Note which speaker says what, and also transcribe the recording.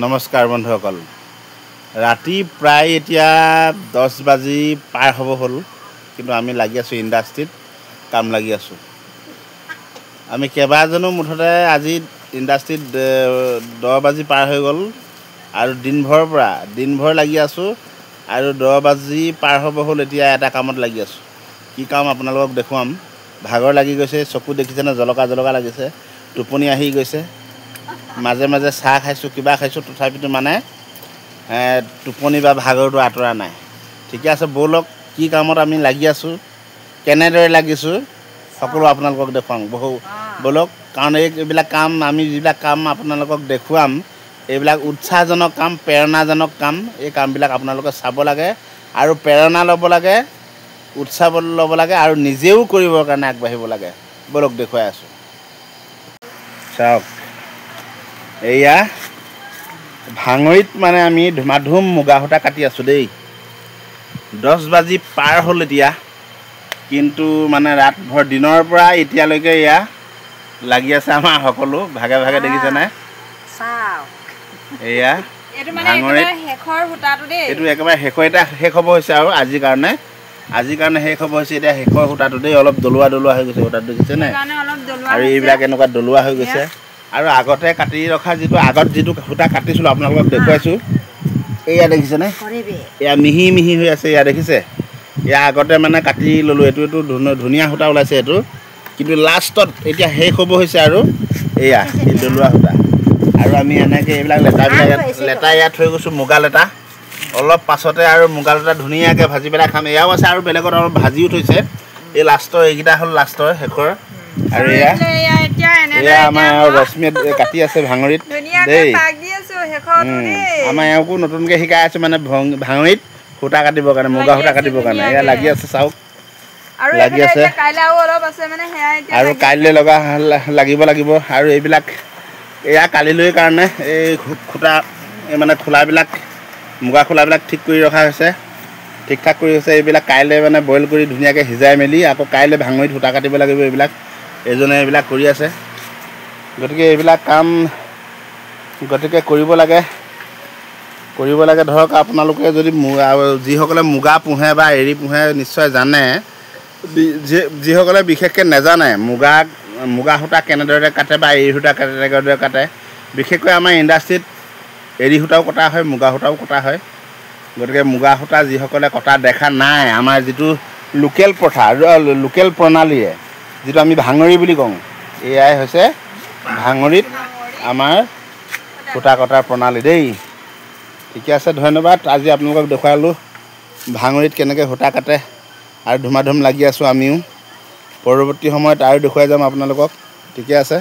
Speaker 1: নমস্কাৰ বন্ধুসকল, ৰাতি প্ৰায় এতিয়া 10 বাজি পাৰ হ'ব হ'ল, কিন্তু আমি লাগি আছোঁ ইণ্ডাষ্ট্ৰীত কাম লাগি আছোঁ। আমি কেইবাজনো মুঠতে আজি ইণ্ডাষ্ট্ৰীত 10 বাজি পাৰ হৈ গ'ল আৰু দিনভৰ লাগি আছোঁ আৰু 10 বাজি পাৰ হ'ব হ'ল, এতিয়া এটা কামত লাগি আছোঁ। কি কাম আপোনালোকক দেখুৱাম। ভাগৰ লাগি গৈছে, চকু দেখিছেনে জলকা জলকা লাগিছে, টোপনি আহি গৈছে, মাজে মাজে চাহ খাইছোঁ, কিবা খাইছোঁ, তথাপিতো মানে টোপনি বা ভাগৰটো আঁতৰা নাই। ঠিকে আছে, ব'লক কি কামত আমি লাগি আছোঁ, কেনেদৰে লাগিছোঁ সকলো আপোনালোকক দেখুৱাম। বহু ব'লক, কাৰণ এইবিলাক কাম আমি যিবিলাক কাম আপোনালোকক দেখুৱাম এইবিলাক উৎসাহজনক কাম, প্ৰেৰণাজনক কাম। এই কামবিলাক আপোনালোকে চাব লাগে আৰু প্ৰেৰণা ল'ব লাগে, উৎসাহ ল'ব লাগে আৰু নিজেও কৰিবৰ কাৰণে আগবাঢ়িব লাগে। ব'লক দেখুৱাই আছোঁ। চাওক, এয়া ভাঙৰিত মানে আমি ধুমাধুম মুগা সূতা কাটি আছোঁ দেই। 10 বাজি পাৰ হ'ল এতিয়া, কিন্তু মানে ৰাতভৰ দিনৰ পৰা এতিয়ালৈকে এয়া লাগি আছে আমাৰ সকলো ভাগে ভাগে, দেখিছেনে? এয়া ভাঙৰিত এইটো একেবাৰে শেষৰ, এটা শেষ হ'ব হৈছে আৰু আজিৰ কাৰণে শেষ হ'ব হৈছে। এতিয়া শেষৰ সূতাটো দেই, অলপ দলোৱা দলোৱা হৈ গৈছে সূতাটো, দেখিছেনে? আৰু এইবিলাক এনেকুৱা দলোৱা হৈ গৈছে। আৰু আগতে কাটি ৰখা যিটো, আগত যিটো সূতা কাটিছিলোঁ আপোনালোকক দেখুৱাইছোঁ, এয়া দেখিছেনে? এয়া মিহি মিহি হৈ আছে, এয়া দেখিছে? এয়া আগতে মানে কাটি ল'লোঁ, এইটো ধুনীয়া সূতা ওলাইছে এইটো, কিন্তু লাষ্টত এতিয়া শেষ হ'ব হৈছে আৰু এয়া এই দলোৱা সূতা। আৰু আমি এনেকৈ এইবিলাক লেটাবিলাক লেটা ইয়াত থৈ গৈছোঁ, মুগা লেটা। অলপ পাছতে আৰু মুগা লেটা ধুনীয়াকৈ ভাজি পেলাই খাম। এয়াও আছে আৰু বেলেগত অলপ ভাজিও থৈছে। এই লাষ্টৰ এইকেইটা হ'ল লাষ্টৰ শেষৰ। আৰু এয়া এয়া আমাৰ ৰশ্মিয়ে কাটি আছে ভাঙৰিত দেই। আমাৰ এওঁকো নতুনকৈ শিকাই আছোঁ মানে ভাঙৰিত সূতা কাটিবৰ কাৰণে, মুগা সূতা কাটিবৰ কাৰণে। এয়া লাগি আছে, চাওক লাগি আছে। আৰু কাইলৈ লগা লাগিব লাগিব। আৰু এইবিলাক এয়া কালিলৈ কাৰণে এই সূতা মানে খোলাবিলাক, মুগা খোলাবিলাক ঠিক কৰি ৰখা হৈছে, ঠিক ঠাক কৰি হৈছে। এইবিলাক কাইলৈ মানে বইল কৰি ধুনীয়াকৈ সিজাই মেলি আকৌ কাইলৈ ভাঙৰিত সূতা কাটিব লাগিব। এইবিলাক এজনে এইবিলাক কৰি আছে। গতিকে এইবিলাক কাম গতিকে কৰিব লাগে, কৰিব লাগে। ধৰক আপোনালোকে যদি যিসকলে মুগা পোহে বা এৰী পোহে নিশ্চয় জানে, যিসকলে বিশেষকৈ নাজানে মুগা সূতা কেনেদৰে কাটে বা এৰী সূতা কেনেদৰে কাটে। বিশেষকৈ আমাৰ ইণ্ডাষ্ট্ৰীত এৰী সূতাও কটা হয়, মুগা সূতাও কটা হয়। গতিকে মুগা সূতা যিসকলে কটা দেখা নাই, আমাৰ যিটো লোকেল প্ৰথা, লোকেল প্ৰণালীৰে যিটো আমি ভাঙৰি বুলি কওঁ, এয়াই হৈছে ভাঙৰিত আমাৰ সূতা কটাৰ প্ৰণালী দেই। ঠিকে আছে, ধন্যবাদ। আজি আপোনালোকক দেখুৱালোঁ ভাঙৰিত কেনেকৈ সূতা কাটে আৰু ধুমাধুম লাগি আছোঁ আমিও। পৰৱৰ্তী সময়ত আৰু দেখুৱাই যাম আপোনালোকক। ঠিকে আছে।